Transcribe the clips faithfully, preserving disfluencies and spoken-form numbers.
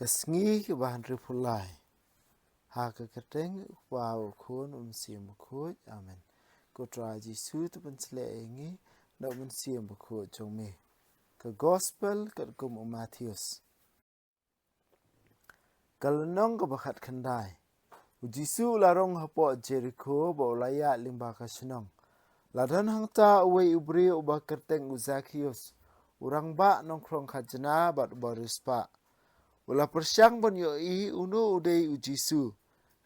Ka sngi kaba hynriewphew lai. Ha ka kyrteng u Kpa, u Khun, u Mynsiem Bakhuid. Amen. Ko Trai Jisu, to pynshlur ïa ngi da u Mynsiem Bakhuid jong me. Ka Gospel katkum u Mathaios. Ka lynnong kaba khatkhyndai. U Jisu u la rung hapoh Jerikho bad u la ïaid lyngba ka shnong. La don hangta uwei u briew uba kyrteng u Zakhaios, u rangbah nongkhrong khajna bad uba riewspah. U la pyrshang ban ïohi uno u dei u Jisu,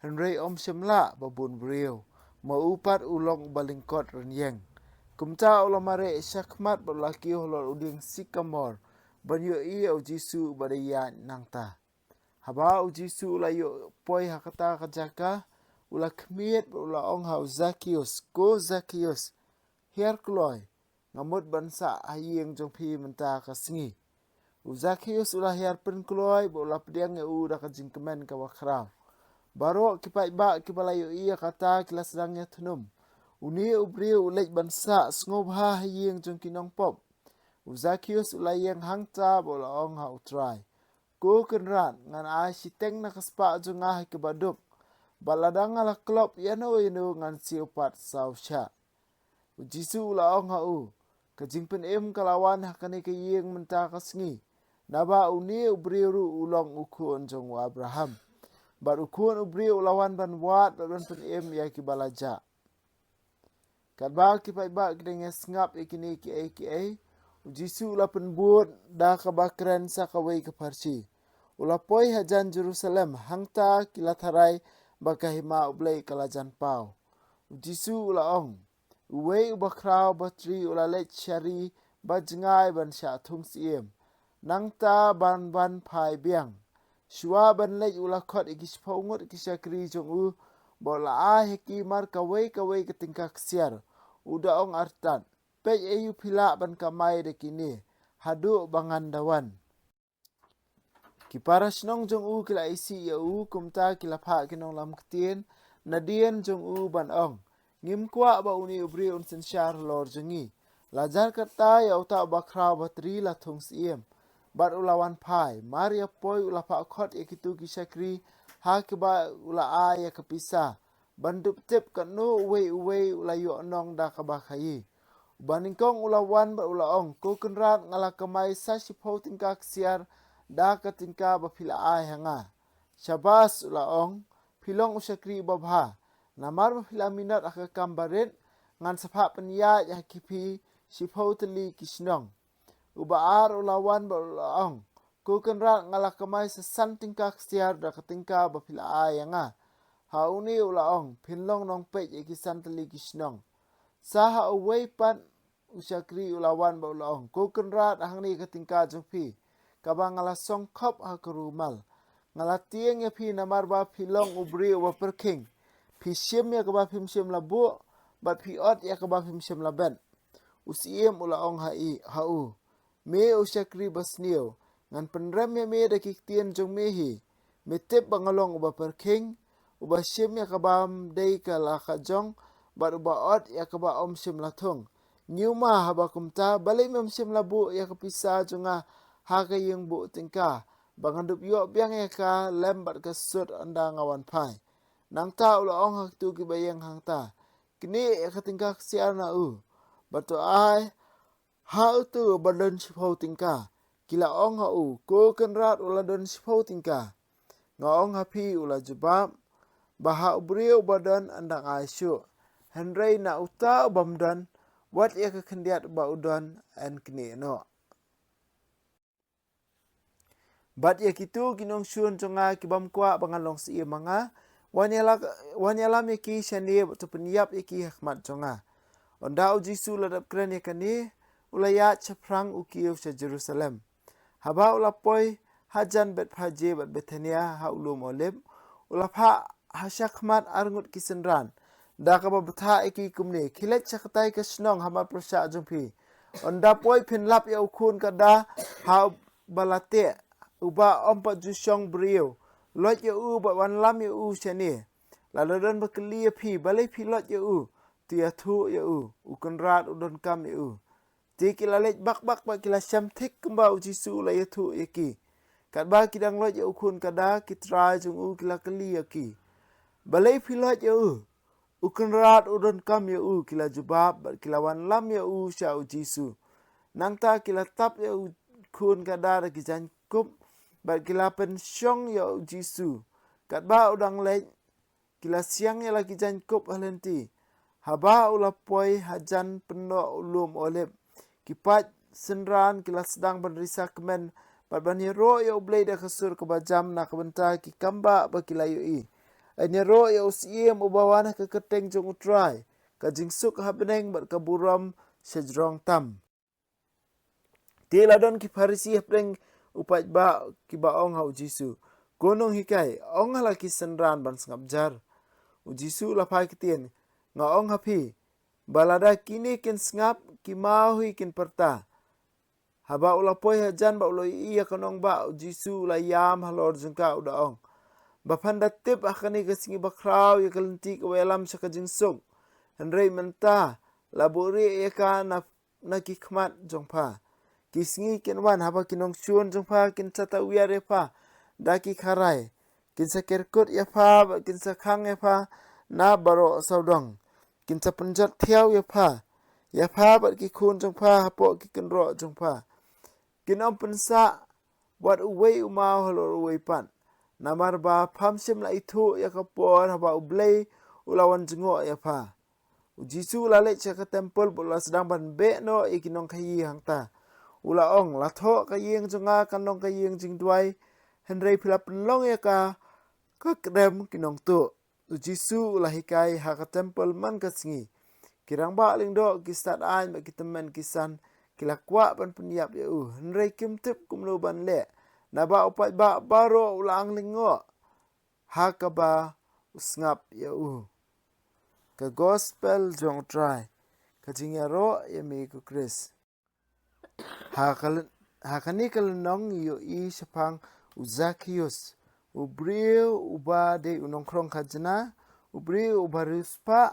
hynrei um shym lah, ba bun briew, ma u pat u long uba lyngkot rynïeng. Kumta u la mareh shakhmat bad u la kiew halor u dieng sikamor ban ïohi ïa u Jisu uba dei ïaid nangta. Haba u Jisu u la ïoh poi ha kata ka jaka, u la khmied bad u la ong ha u Zakhaios, "Ko Zakhaios, hiar kloi, nga mut ban sah ha ïing jong phi mynta ka sngi." U Zakhaios u la hiar pynkloi bad u la pdiang ïa u da ka jingkmen kaba khraw. Baroh ki paidbah kiba la ïohi ïa kata ki la sdang ïathnum. Une u briew u leit ban sah sngewbha ha ïing jong ki nongpop. U Zakhaios u la ïeng hangta bad u la ong ha u Trai, "Ko Kynrad, ngan ai shiteng na ka spah jong nga ha kiba duk. Bad lada nga la klop ïano ïano ngan siew pat saw shah." U Jisu u la ong ha u, "Ka jingpynim ka la wan ha kane ka ïing mynta ka sngi, naba une u briew ruh u long u khun jong u Abraham. Bad u Khun u briew u la wan ban wad bad ban pynim ïa kiba la jah." Katba ki paidbah ki dang ïa sngap ïa kine kiei kiei, u Jisu u la pynbud da kaba kren sa kawei ka pharshi. U la poi hajan Jerusalem, hangta ki la tharai ba ka hima U Blei ka la jan paw. U Jisu u la ong, "Uwei uba khraw batri u la leit sha ri ba jngai ban shah thung syiem, nangta ban wan phai biang. Shuwa ban leit u la khot ïa ki shiphew ngut ki shakri jong u, bad u la ai ha ki mar kawei kawei ka tyngka ksiar. U da ong artat, 'Peit aïu phi lah ban kamai da kine, haduh ba ngan da wan.'" Ki para shnong jong u ki la isih ïa u, kumta ki la phah ki nonglam ktien nadien jong u ban ong, "Ngim kwah ba une u briew un synshar halor jong ngi. La jan katta ïa uta uba khraw batri la thung syiem, bad u la wan phai. Mar ïa poi u la phah khot ïa kitu ki shakri ha kiba u la ai ïa ka pisa, ban dup tip katno uwei uwei u la ïoh nong da kaba khaïi." Uba nyngkong u la wan bad u la ong, "Ko Kynrad, nga la kamai sa shiphew tyngka ksiar da ka tyngka ba phi la ai ha nga." "Shabas," u la ong, "phi long u shakri uba bha. Namar ba phi la minot ha ka kam barit, ngan sa phah pynïaid ha ki phi shiphew tylli ki shnong." Uba ar u la wan bad u la ong, "Ko Kynrad, nga la kamai sa san tyngka ksiar da ka tyngka ba phi la ai ïa nga." Ha une u la ong, "Phin long nongpeit ïa ki san tylli ki shnong." Sa ha uwei pat u shakri u la wan bad u la ong, "Ko Kynrad, hangne ka tyngka jong phi, kaba nga la song khop ha ka rumal. Nga la tieng ïa phi namar ba phi long u briew uba pyrkhing. Phi shim ïa kaba phim shym la buh, bad phi ot ïa kaba phim shym la bet." U syiem u la ong ha i, ha u, "Me u shakri basniew, ngan pynrem ïa me da ki ktien jong me hi. Me tip ba nga long uba pyrkhing, uba shim ïa kaba ym dei ka la ka jong, bad uba ot ïa kaba ym shym la thung. Ñiew ma haba kumta, balei mem shym la buh ïa ka pisa jong nga ha ka ïing buh tyngka, ba ngan dup ïoh biang ïa ka lem bad ka sut ynda nga wan phai?" Nangta u la ong ha kitu kiba ïeng hangta, "Knieh ïa ka tyngka ksiar na u, bad to ai ha utu ba don shiphew tyngka." Ki la ong ha u, "Ko Kynrad, u la don shiphew tyngka." "Nga ong ha phi," u la jubab, "ba ha u briew uba don yn dang ai shuh. Hynrei na uta u bym don, wat ïa ka khyndiat ba u don yn knieh noh. Bad ïa kitu ki nongshun jong nga ki bym kwah ba ngan long syiem ma nga, wan ïala-, wan ïalam ïa ki shane bad to pynïap ïa ki ha khmat jong nga." Ynda u Jisu u la dep kren ïa kane, u la ïaid shaphrang u kiew sha Jerusalem. Haba u la poi hajan Bethphage bad Bethania ha u lum Olib, u la phah ha shakhmat arngut ki synran, da kaba bthah ïa ki kumne, "Khie leit sha katei ka shnong ha mar pyrshah jong phi. Ynda poi phin lap ïa u khun ka da ha uba la teh, uba ym pat ju shong briew. Loit ïa u bad wan lam ïa u shane. Lada don ba kylli ïa phi balei phi loit ïa u, to ïathuh ïa u, U Kynrad u donkam ïa u." Te ki la leit bak bak bad ki la shem thik kumba u Jisu u la ïathuh ïa ki. Katba ki dang loit ïa u khun ka da, ki trai jong u ki la kylli ïa ki, "Balei phi loit ïa u?" "U Kynrad u donkam ïa u," ki la jubab, bad ki la wanlam ïa u sha u Jisu. Nangta ki la tap ïa u khun ka da da ki jaiñkup, bad ki la pynshong ïa u Jisu. Katba u dang leit, ki la siang ïa la ki jaiñkup ha lynti. Haba u la poi hajan pynnoh u lum Olib, ki paid synran ki la sdang ban risa kmen bad ban ïaroh ïa U Blei da ka sur kaba jam na ka bynta ki kambah ba ki la ïohi. Yn ïaroh ïa u Syiem uba wan ha ka kyrteng jong U Trai, ka jingsuk ha bneng bad ka burom shajrong tam. Te la don ki Pharisi hapdeng u paidbah kiba ong ha u Jisu, "Ko Nonghikai, ong ha la ki synran ban sngap jar." U Jisu u la phai ktien, "Nga ong ha phi, ba lada kine kin sngap, ki maw hi kin pyrta." Haba u la poi hajan bad u la ïohi ïa ka nongbah, u Jisu u la ïam halor jong ka, u da ong, "Ba phan da tip ha kane ka sngi bakhraw ïa ka lynti kaba ïalam sha ka jingsuk, hynrei mynta la buhrieh ïa ka na na ki khmat jong pha. Ki sngi kin wan haba ki nongshun jong pha kin sa tawiar ïa pha da ki kharai. Kin sa kerkut ïa pha bad kin sa khang ïa pha na baroh sawdong. Kin sa pynjot thiaw ïa pha, ïa pha bad ki khun jong pha hapoh ki kynroh jong pha. Kin ym pynsah wat uwei u maw halor uwei pat, namar ba pham shym la ithuh ïa ka por haba U Blei u la wan jngoh ïa pha." U Jisu u la leit sha ka templ bad u la sdang ban beh noh ïa ki nongkhaïi hangta. U la ong, "La thoh ka ïing jong nga kan long ka ïing jingduwai, hynrei phi la pynlong ïa ka ka kdem ki nongtuh." U Jisu u la hikai ha ka templ man ka sngi. Ki rangbah lyngdoh, ki stad aiñ bad ki tymmen ki san ki la kwah ban pynïap ïa u, hynrei kim tip kumno ban leh, naba u paidbah baroh u la ang lyngngoh ha kaba u sngap ïa u. Ka Gospel jong U Trai. Ka jingïaroh ïa me ko Khrist. Ha ka lyn-, ha kane ka lynnong ngi ïohi shaphang u Zakhius, u briew uba dei u nongkhrong khajna, u briew uba riewspah,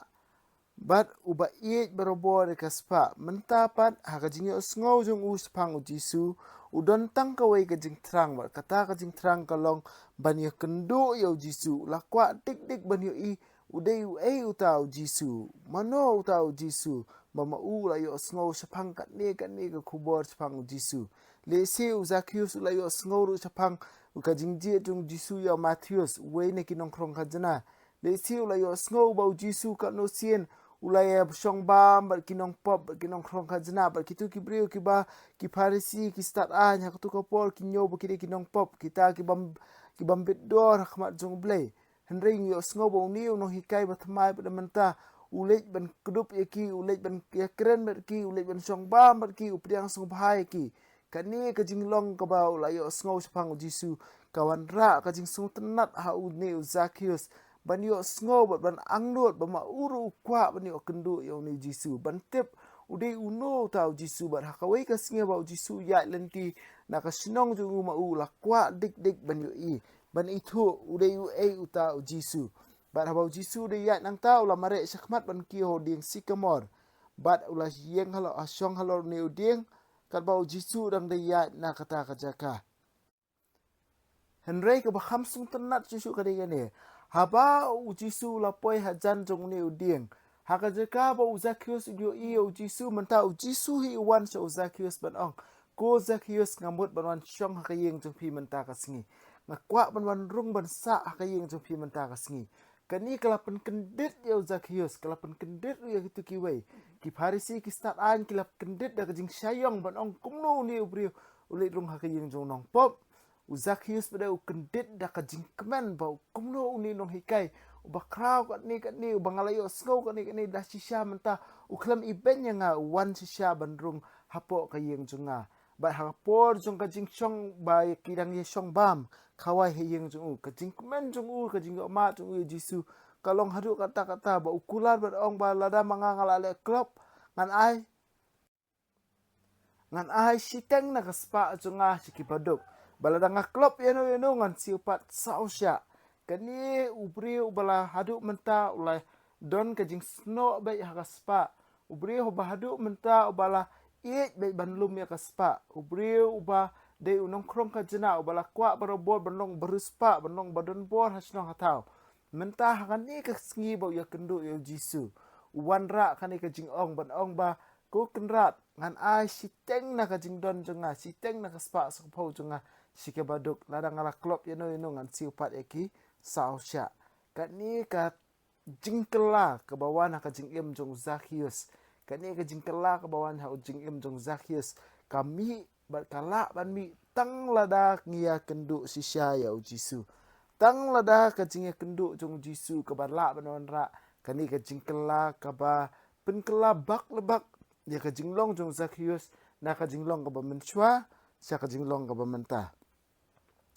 bad uba ïeit barabor ïa ka spah. Mynta pat ha ka jingïohsngew jong u shaphang u Jisu, u don tang kawei ka jingthrang, bad kata ka jingthrang ka long ban ïakynduh ïa u Jisu. U la kwah dik dik ban ïohi u dei uei uta u Jisu, mano uta u Jisu, ba ma u u la ïohsngew shaphang katne katne ka khubor shaphang u Jisu. Lehse u Zakhius u la ïohsngew ruh shaphang ka jingjied jong u Jisu ïa u Mathius, uwei na ki nongkhrong khajna. Lehse u la ïohsngew ba u Jisu katno sien u la ïa shong bam bad ki nongpop bad ki nongkhrong khajna bad kito ki briew kiba, ki Pharisi, ki stad aiñ, ha kato ka por ki ñiew ba ki dei ki nongpop, kita ki bym, ki bym bit dor ha khmat jong U Blei. Hynrei ngi ïohsngew ba une u nonghikai ba thymmai pat mynta u leit ban kdup ïa ki, u leit ban ïakren bad ki, u leit ban shong bam bad ki, u pdiang sngewbha ïa ki. Kane ka jinglong kaba u la ïohsngew shaphang u Jisu ka wanrah ka jingsngewtynnat ha une u Zakhius ban ïohsngew bad ban angnud ba ma u ruh u kwah ban ïohkynduh ïa une u Jisu, ban tip u dei uno uta u Jisu. Bad ha kawei ka sngi ba u Jisu u ïaid lynti na ka shnong jong u, ma u u la kwah dik dik ban ïohi, ban ithuh u dei uei uta u Jisu. Bad haba u Jisu u dei ïaid nangta, u la mareh shakhmat ban kiew ha u dieng sikamor, bad u la ïeng halor, ha shong halor une u dieng, katba u Jisu u dang dei ïaid na kata ka jaka. Hynrei kaba kham sngewtynnat shuh shuh ka dei kane. Haba u Jisu u la poi hajan jong une u dieng, ha ka jaka ba u Zakhius u ïohi ïa u Jisu, mynta u Jisu hi u wan sha u Zakhius ban ong, "Ko Zakhius, nga mut ban wan shong ha ka ïing jong phi mynta ka sngi. Nga kwah ban wan rung ban sah ha ka ïing jong phi mynta ka sngi." Kane ka la pynkyndit ïa u Zakhius, ka la pynkyndit ruh ïa kito kiwei. Ki Pharisi, ki stad aiñ, ki la kyndit da ka jingshah ïong ban ong, "Kumno une u briew u leit rung ha ka ïing jong u nongpop?" U Zakhius pat de u kyndit da ka jingkmen ba u kumno une u nonghikai uba khraw katne katne, uba nga la ïohsngew katne katne, da shisha mynta u khlem ibeiñ ïa nga, u wan shisha ban rung hapoh ka ïing jong nga. Bad ha ka por jong ka jingshong ba ki dang ïa shong bam khawai ha ïing jong u, ka jingkmen jong u, ka jingïohmad jong u ïa u Jisu ka long haduh katta katta ba u kular bad ong ba, "Lada ma nga nga la leh klop, ngan ai, ngan ai shiteng na ka spah jong nga sha ki baduk, ba lada nga klop ïano ïano ngan siew pat saw shah." Kane u briew uba la haduh mynta u la don ka jingsnoh beit ha ka spah, u briew uba haduh mynta uba la ïeit beit ban lum ïa ka spah, u briew uba dei u nongkhrong khajna uba la kwah barabor ban long bariewspah, ban long ba don bor ha shnong ha thaw. Mynta ha kane ka sngi ba u ïakynduh ïa u Jisu, u wanrah kane ka jingong ban ong ba, ko Kynrad, ngan ai shiteng na ka jingdon jong nga, shiteng na ka spah sngewphew jong nga sha kiba duk. Lada nga la klop ïano ïano ngan siew pat ïa ki saw shah. Kane ka jingkylla kaba wan ha ka jingim jong u Zakheus. Kane ka jingkylla kaba wan ha ka jingim jong u Zakheus ka mih bad ka lah ban mih tang lada ngi ïakynduh shisha ïa u Jisu. Tang lada ka jingïakynduh jong u Jisu kaba lah ban wanrah kane ka jingkylla kaba pynkylla bak le bak ïa ka jinglong jong u Zakheus na ka jinglong kaba mynshuwa sha ka jinglong kaba mynta.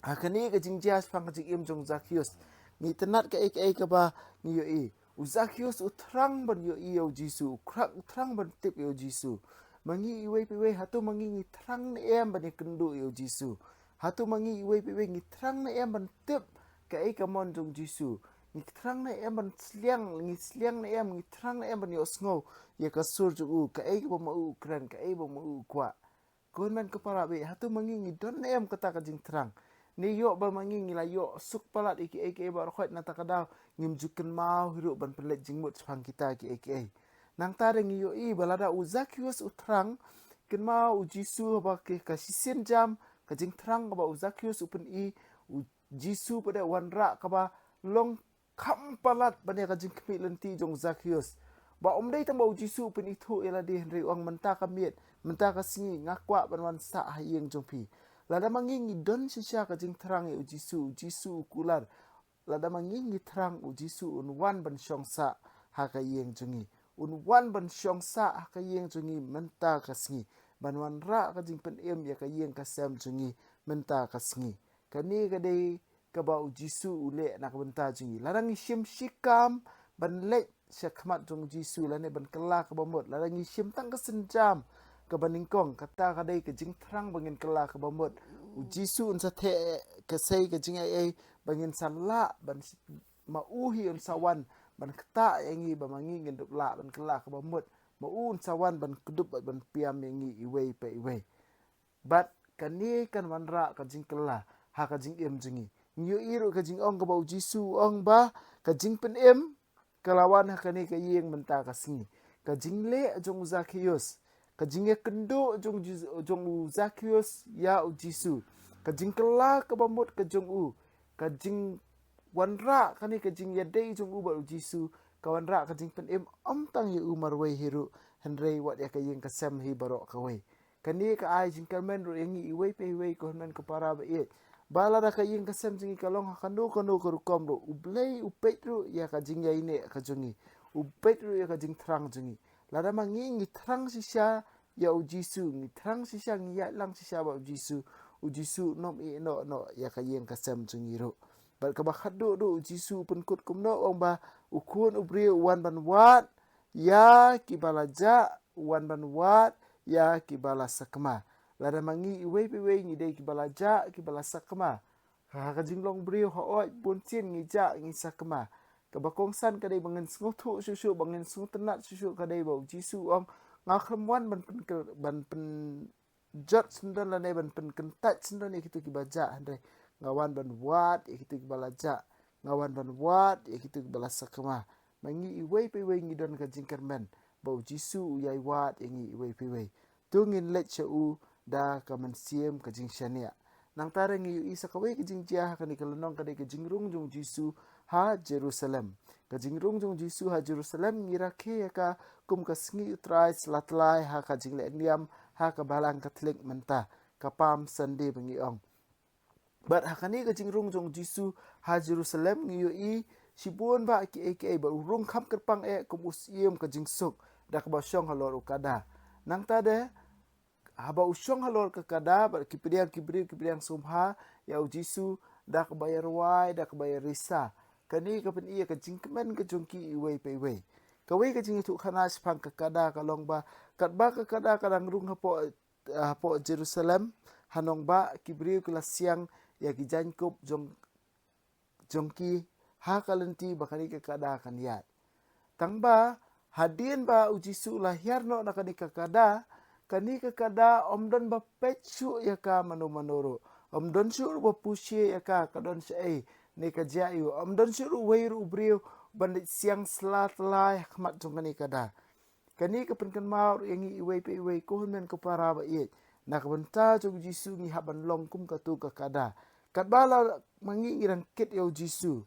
Ha kane ka jingjia shaphang ka jingim jong u Zakheus, ngi tnat kaei kaei kaba ngi ïohi. U Zakheus u thrang ban ïohi ïa u Jisu, u khrak u thrang ban tip ïa u Jisu. Ma ngi iwei pa iwei, hato ma ngi ngi thrang ne em ban ïakynduh ïa u Jisu? Hato ma ngi iwei pa iwei ngi thrang ne em ban tip kaei ka mon jong u Jisu? Ngi thrang ne em ban sliang, ngi sliang ne em, ngi thrang ne em ban ïohsngew ïa ka sur jong u, kaei kaba ma u u kren, kaei ba ma u u kwah? Ko hynmen ko para baieit, hato ma ngi ngi don ne em kata ka jingthrang? Ne ïoh ba ma ngi ngi la ïoh suk palat ïa kiei kiei baroh khoit, na kata ka daw ngim ju kynmaw hi ruh ban pynleit jingmut shaphang kita kiei kiei. Nangta de ngi ïohi ba lada u Zakheus u thrang, kynmaw u Jisu haba ka, ka shisien jam, ka jingthrang kaba u Zakheus u pyni, u Jisu pat de u wanrah kaba long kham palat ban ïa ka jingkhmih lynti jong u Zakheus. Ba ym dei tang ba u Jisu u pynithuh ïa lade, hynrei u ong, mynta ka miet, mynta ka sngi nga kwah ban wan sah ha ïing jong phi. Lada ma ngi ngi don shisha ka jingthrang ïa u Jisu, u Jisu u kular. Lada ma ngi ngi thrang, u Jisu un wan ban shong sah ha ka ïing jong ngi. Un wan ban shong sah ha ka ïing jong ngi mynta ka sngi, ban wanrah ka jingpynim ïa ka ïing ka sem jong ngi mynta ka sngi. Kane ka dei kaba u Jisu u leh na ka bynta jong ngi. Lada ngi shim shi kam ban leit sha khmat jong u Jisu lane ban kylla kaba mut, lada ngi shim tang ka sienjam kaba nyngkong, kata ka dei ka jingthrang ba ngin kylla kaba mut. U Jisu un sa theh ka sei ka jingaiei ba ngin sa lah ban sh-, ma u hi un sa wan ban ktah ïa ngi ba ma ngi ngin dup lah ban kylla kaba mut. Ma u un sa wan ban kdup bad ban piam ïa ngi iwei pa iwei. Bad kane kan wanrah ka jingkylla ha ka jingim jong ngi. Ngi ïohi ruh ka jingong kaba u Jisu u ong ba ka jingpynim ka la wan ha kane ka ïing mynta ka sngi. Ka jingleh jong u Zakheus, ka jingïakynduh jong u Jis-, jong u Zakheus ïa u Jisu, ka jingkylla kaba mut ka jong u, ka jingwanrah kane ka jingïadei jong u bad u Jisu, ka wanrah ka jingpynim ym tang ïa u marwei hi ruh, hynrei wat ïa ka ïing ka sem hi baroh kawei. Kane ka ai jingkyrmen ruh ïa ngi iwei pa iwei, ko hynmen ko para baieit, ba lada ka ïing ka sem jong ngi ka long ha kano kano ka rukom ruh, U Blei u peit ruh ïa ka jingïaineh ka jong ngi, u peit ruh ïa ka jingthrang jong ngi. Lada ma ngi ngi thrang shisha ïa u Jisu, ngi thrang shisha, ngi ïaid lang shisha bad u Jisu, u Jisu un ym ïehnoh noh ïa ka ïing ka sem jong ngi ruh. Bad kaba khatduh ruh, u Jisu u pynkut kumno, u ong ba u Khun u briew u wan ban wad ïa kiba la jah, u wan ban wad ïa kiba la sakma. Lada ma ngi iwei pa iwei ngi dei kiba la jah, kiba la sakma. Ha ka jinglong briew, hooid, bun sien ngi jah, ngi sakma. Kaba kongsan ka dei ba ngin sngewthuh shuh shuh, ba ngin sngewtynnat shuh shuh ka dei ba u Jisu u ong, nga khlem wan ban pyn, ban pynjot syndon lane ban pynkyntait syndon ïa kito kiba jah, hynrei nga wan ban wad ïa kito kiba la jah. Nga wan ban wad ïa kito kiba la sakma. Ma ngi iwei pa iwei ngi don ka jingkyrmen ba u Jisu u ïai wad ïa ngi iwei pa iwei. To ngin leit sha u da ka mynsiem ka jingshaniah. Nangta de ngi ïohi sa kawei ka jingjia ha kane ka lynnong, ka dei ka jingrung jong u Jisu ha Jerusalem. Ka jingrung jong u Jisu ha Jerusalem ngi rakhe ïa ka kum ka sngi u Trai Slatlai ha ka jingleh niam ha ka Balang Katholik mynta, ka Palm Sunday ba ngi ong. Bad ha kane ka jingrung jong u Jisu ha Jerusalem ngi ïohi shibun bah kiei kiei, bad u rung kham kyrpang eh kum u syiem ka jingsuk da kaba u shong halor u kada. Nangta de haba u shong halor ka kada bad ki pdiang ki briew ki pdiang sngewbha ïa u Jisu da kaba ïa rwai, da kaba ïa risa. Kane ka pyni ïa ka jingkmen ka jong ki iwei pa iwei. Kawei ka jingïathuhkhana shaphang ka kada ka long ba katba ka kada ka dang rung hapoh, hapoh Jerusalem, ha nongbah ki briew ki la siang ïa ki jaiñkup jong jong ki ha ka lynti ba kane ka kada kan ïaid. Tangba hadien ba u Jisu u la hiar noh na kane ka kada, Kane ka kada ym don ba peit shuh ïa ka mano mano ruh. Ym don shuh ruh ba pyrshah ïa ka ka don shaei ne ka jia ïa u. Ym don shuh ruh uwei ruh u briew ban leit siang sla tlai ha khmat jong kane ka kada. Kane ka pynkynmaw ruh ïa ngi iwei pa iwei, ko hynmen ko para ba ïeit. Na ka bynta jong u Jisu ngi hap ban long kum katu ka kada. Katba la ma ngi ngi dang kit ïa u Jisu.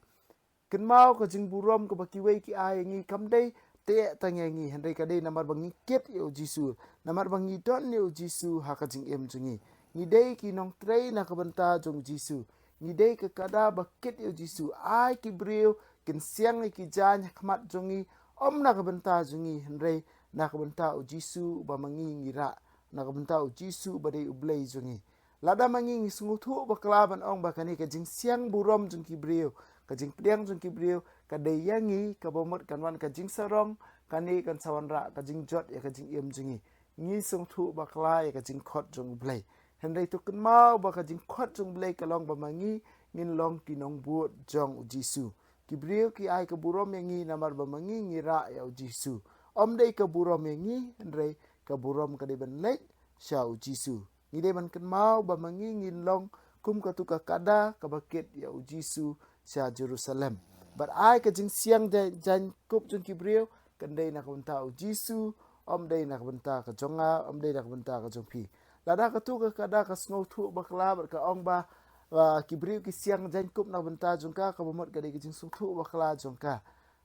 Kynmaw ka jingburom kaba kiwei ki ai ïa ngi kam dei te tang ïa ngi, hynrei ka dei namar ba ngi kit ïa u Jisu, namar ba ngi don ïa u Jisu ha ka jingim jong ngi. Ngi dei ki nongtrei na ka bynta jong u Jisu. Ngi dei ka kada ba kit ïa u Jisu. Ai ki briew kin siang ïa ki jaiñ ha khmat jong ngi, ym na ka bynta jong ngi, hynrei na ka bynta u Jisu ba ma ngi ngi rah, na ka bynta u Jisu ba dei u Blei jong ngi. Lada ma ngi ngi sngewthuh bakla ban ong ba kane ka jingsiang burom jong ki briew, ka jingpdiang jong ki briew ka dei ïa ngi, kaba mut kan wan ka jingsarong, kane kan sa wanrah ka jingjot ïa ka jingim jong ngi. Ngi sngewthuh bakla ïa ka jingkhot jong u Blei. Hynrei to kynmaw ba ka jingkhot jong u Blei ka long ba ma ngi ngin long ki nongbud jong u Jisu. Ki briew ki ai ka burom ïa ngi namar ba ma ngi ngi rah ïa u Jisu. Ym dei ka burom ïa ngi, hynrei ka burom ka dei ban leit sha u Jisu. Ngi dei ban kynmaw ba ma ngi ngin long kum katu ka kada kaba kit ïa u Jisu sha Jerusalem. Bad ai ka jingsiang jaiñ, jaiñ kup jong ki briew kan dei na ka bynta u Jisu, ym dei na ka bynta ka jong nga, ym dei na ka bynta ka jong phi. Lada katu ka kada ka sngewthuh bakla bad ka ong ba, ah, ki briew ki siang jaiñ kup na ka bynta jong ka, kaba mut ka dei ka jingsngewthuh bakla jong ka.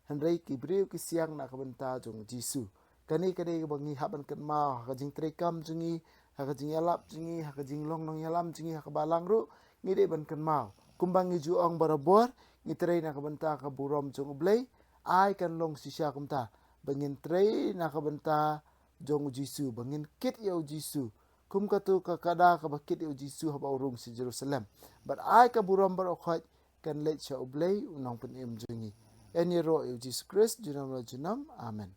Hynrei ki briew ki siang na ka bynta jong u Jisu. Kane ka dei kaba ngi hap ban kynmaw ha ka jingtrei kam jong ngi, ha ka jingïalap jong ngi, ha ka jinglong nongïalam jong ngi, ha ka balang ruh ngi dei ban kynmaw. Kumba ngi ju ong barabor, ngi trei na ka bynta ka burom jong u Blei, ai kan long shisha kumta ba ngin trei na ka bynta jong u Jisu, ba ngin kit ïa u Jisu. Kum katu ka kada kaba kit ïa u Jisu haba u rung sha Jerusalem. Bad ai ka burom bad u khoit kan leit sha u Blei u nongpynim jong ngi. Yn ïaroh ïa u Jisu Khrist junom la junom. Amen.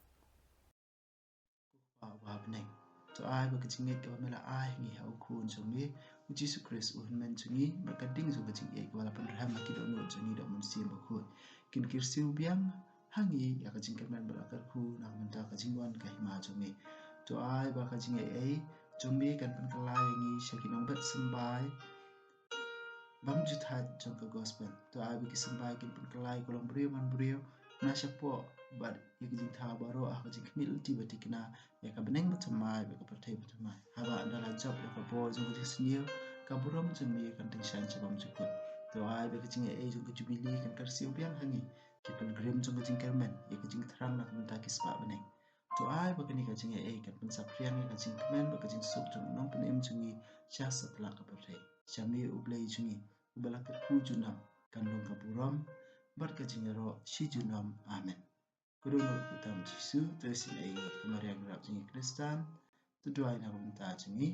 Ko Kpa uba ha bneng, to ai ba ka jingngeit kaba me la ai ha ngi ha u Khun jong me u Jisu Khrist u hynmen jong ngi, bad ka ding jong ka jingïeit kaba la pynrhem ha ki dohnud jong ngi da u Mynsiem Bakhuid kin kyrsiew biang ha ngi ïa ka jingkyrmen bad la kyrkhu na ka bynta ka jingwan ka hima jong me. To ai ba ka jingaiei jong me kan pynkylla ïa ngi sha ki nongbet symbai bymjuthaid jong ka gospel. To ai ba ki symbai kin pynkylla ïa ka longbriew manbriew na shapoh bad ïa ka jingthaw baroh ha ka jingkhmih lynti ba thikna ïa ka bneng bathymmai bad ka pyrthei bathymmai. Haba ynda la jop ïa ka bor jong ka jingsniew, ka burom jong me kan tyngshaiñ sha bymjukut. To ai ba ka jingaiei jong ka jubili kan kyrsiew biang ha ngi, ki pilgrim jong ka jingkyrmen, ïa ka jingthrang na ka bynta ki spah bneng. To ai ba kane ka jingaiei kan pynsaphriang ïa ka jingkmen bad ka jingsuk jong u nongpynim jong ngi sha satlak ka pyrthei. Sha me u Blei jong ngi uba la kyrkhu junom, kan long ka burom bad ka jingïaroh shi junom. Amen. Ko dohnud kyrteng Jisu, to isynei ïa ngi. Ko Maria nongrep jong ngi Khristan, to duwai na ka bynta jong ngi.